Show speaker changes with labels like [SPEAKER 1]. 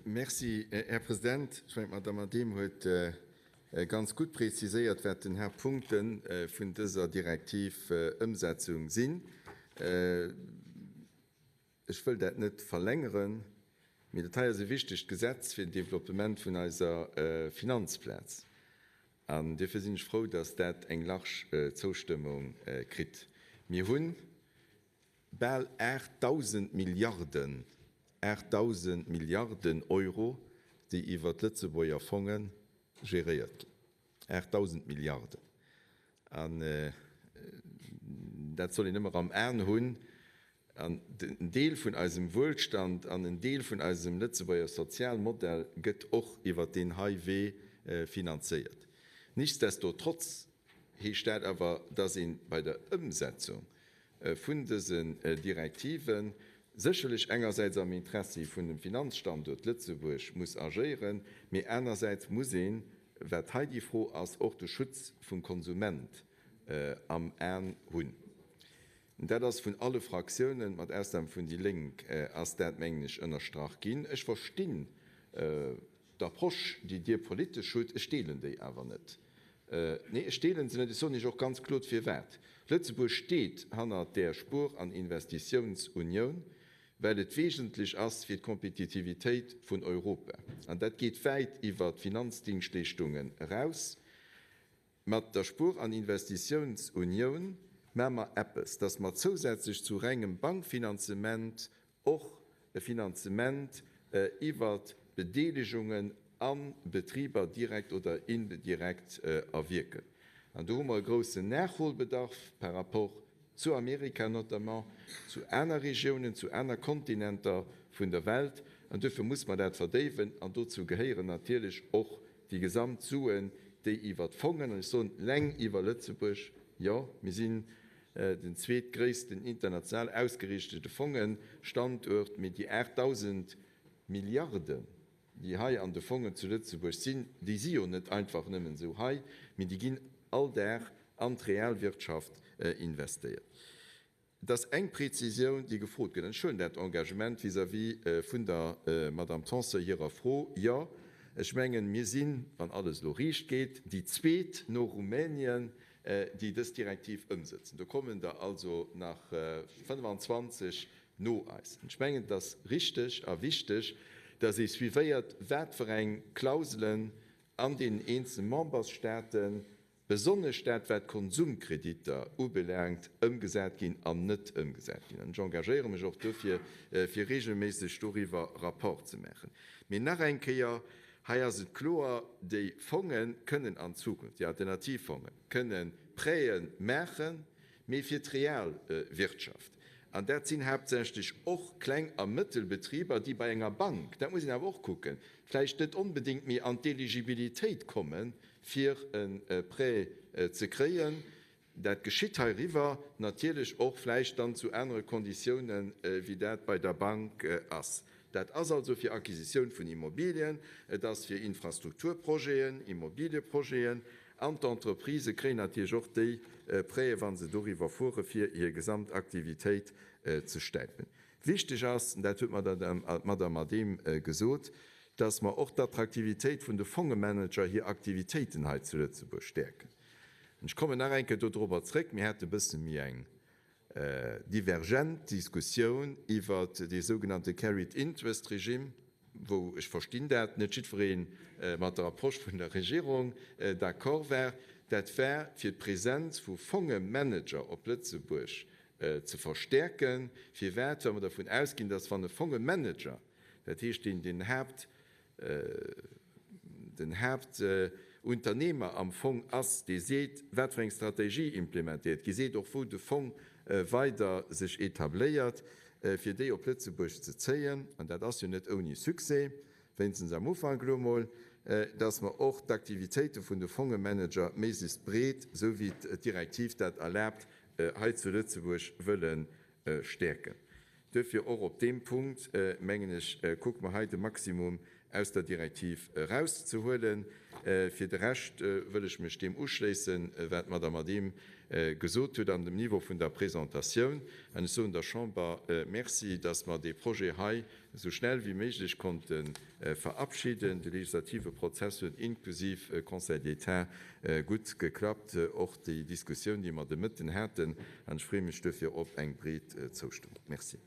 [SPEAKER 1] Merci, Här President. Ech mengen, d'Madame Adehm huet ganz gutt preziséiert, wat den Haaptpunkte vun dëser Direktivëmsetzung sinn. Ech wëll dat net verlängeren, mee dat hei ass e wichtegt Gesetz fir den Developpement vun eiser Finanzplaz. An duerfir sinn ech frou, dass dat eng large Zoustëmmung kritt. Mir hu bal 8.000 Milliarden, 8.000 Milliarden Euro, déi iwwert d'Lëtzebuerger Fonge geréiert ginn. 8.000 Milliarden. An dat soll een ëmmer am Aen hunn. An en Deel vun eisem Wuelstand an en Deel vun eisem Lëtzebuerger Sozialmodell gëtt och iwwert deen hei Wee finanzéiert. Nichtsdestotrotz heescht dat awer, dass ee bei der Ëmsetzung vun dësen Direktive sécherlech engersäits am Interessi vun dem Finanzstanduert Lëtzebuerg muss agéieren, mee anersäits muss een, wat hei déi Fro ass, och de Schutz vum Konsument am Aen hunn. Dat ass vun alle Fraktiounen, mat Ausnam vun déi Lénk, ass dat, mengen ech, ënnerstrach ginn. Ech verstinn d'Approche, déi Dir politesch hutt, ech deelen déi awer net. Nee, ech deelen se net. Ech soen Iech och ganz klot firwat. Lëtzebuerg steet hannert där Spuer an Investitiounsunioun, well et wesentlech ass fir d'Kompetitivitéit vun Europa. An dat geet wäit iwwer d'Finanzdingschtleeschtungen eraus. Mat der Spuer an Investitiounsunioun maache mer eppes, dass mer zousätzlech zu rengem Bankfinanzement och e Finanzement iwwert Bedeelegungen a Betriber direkt oder indirekt erwierken. An do hu mer e groussen Nachholbedarf par rapport zu Amerika notamment, zu aner Regiounen, zu aner Kontinenter vun der Welt. An duerfir muss mer dat verdéiwen. An dozou gehéieren natierlech och déi gesamt Suen, déi iwwer d'Fongen, an ech soen leng iwwer Lëtzebuerg, jo, mir sinn den zweetgréissten international ausgeriichtete Fongestanduert, mee déi 8.000 Milliarden, déi hei an de Fongen zu Lëtzebuerg sinn, déi si jo net einfach nëmmen esou hei, mee déi ginn all Dag an d'Realwirtschaft investéiert. Et ass eng Prezisioun, déi gefrot gëtt, an ech huelen dat Engagement vis-à-vis vun der Madame Tanson hirer Fro, Jo, ech mengen, mir sinn, wann alles elo riicht geet, déi Zweet no Rumänien, déi dës Direktiv ëmsëtzen. Do kommen der also nach 25 no eis. An ech mengen, et ass richteg a wichteg, dass ee suivéiert, wat fir eng Klauselen an deenen eenzele Membersstaaten besonnesch dat wat d'Konsumkreditter ubelaangt, ëmgesat ginn an net ëmgesat ginn. An ech engagéiere mech och dofir, fir regelméisseg doriwwer Rapport ze maachen. Mee nach eng Kéier, hei ass et kloer, déi Fonge kënnen an Zukunft, déi Alternativfonge kënnen Prêtë maachen, mee fir d'Realwirtschaft. An dat sinn haaptsächlech och Kleng a Mëttelbetriber, déi bei enger Bank, dat muss een awer och kucken, vläicht net onbedéngt méi an d'Eligibilitéit kommen, fir e Prêt ze kréien. Dat geschitt heiriwwer natierlech och vläicht dann zu anere Konditiounen, wéi dat bei der Bank ass. Dat ass also fir Acquisitioun vun Immobilien, et ass fir Infrastrukturprojeten, Immobilieprojeten, an d'Entreprisë kréien natierlech och déi Prêten, wa se doriwwer fuere fir hir gesamt Aktivitéit ze stäipen. Wichteg ass, an dat huet d'Madame Adehm gesot, dass mer och d'Attraktivitéit vun de Fongemanager hir Aktivitéiten hei zu Lëtzebuerg stäerken. An ech kommen nach eng Kéier dodrobber zréck, Mir hate e bësse méi eng divergent Diskussioun iwwert dee sougenannte Carried Interest Regime, wou, ech verstinn dat, net jiddweree mat der Approche vun der Regierung d'accord war. Dat war fir d'Präsenz vu Fongemanager op Lëtzebuerg ze verstäerken. Firwat? Well mer dervun ausginn, dass wann e Fongemanager, dat heescht deen den Haapt, den Haaptunternehmer am Fong ass, dee seet, wat fir eng Strategie implementéiert gi, seet och wou de Fong weider sech etabléiert, fir déi op Lëtzebuerg ze zéien, an dat ass jo net ouni Succès, wéinstens am Ufank elo emol, dass mer och d'Aktivitéite vun de Fongemanager méiglechst breet, esou wéi d'Direktiv dat erlaabt, hei zu Lëtzebuerg wëlle stäerken. Duerfir och op deem Punkt, mengen ech, kucke mer hei de Maximum. aus der Direktiv erauszehuelen. Fir de Rescht wëll ech mech deem uschléissen, wat d'Madame Adehm gesot huet an dem Niveau vun der Presentatioun. An ech soen der Chamber Merci, dass mer dee Projet hei esou schnell wéi méiglech konnte verabschiden. De legislative Prozess huet inklusiv Conseil d'État gutt geklappt, och déi Diskussioun, déi mer de Mëtten haten. An ech freeë mech duerfir op eng breet Zoustëmmung. Merci.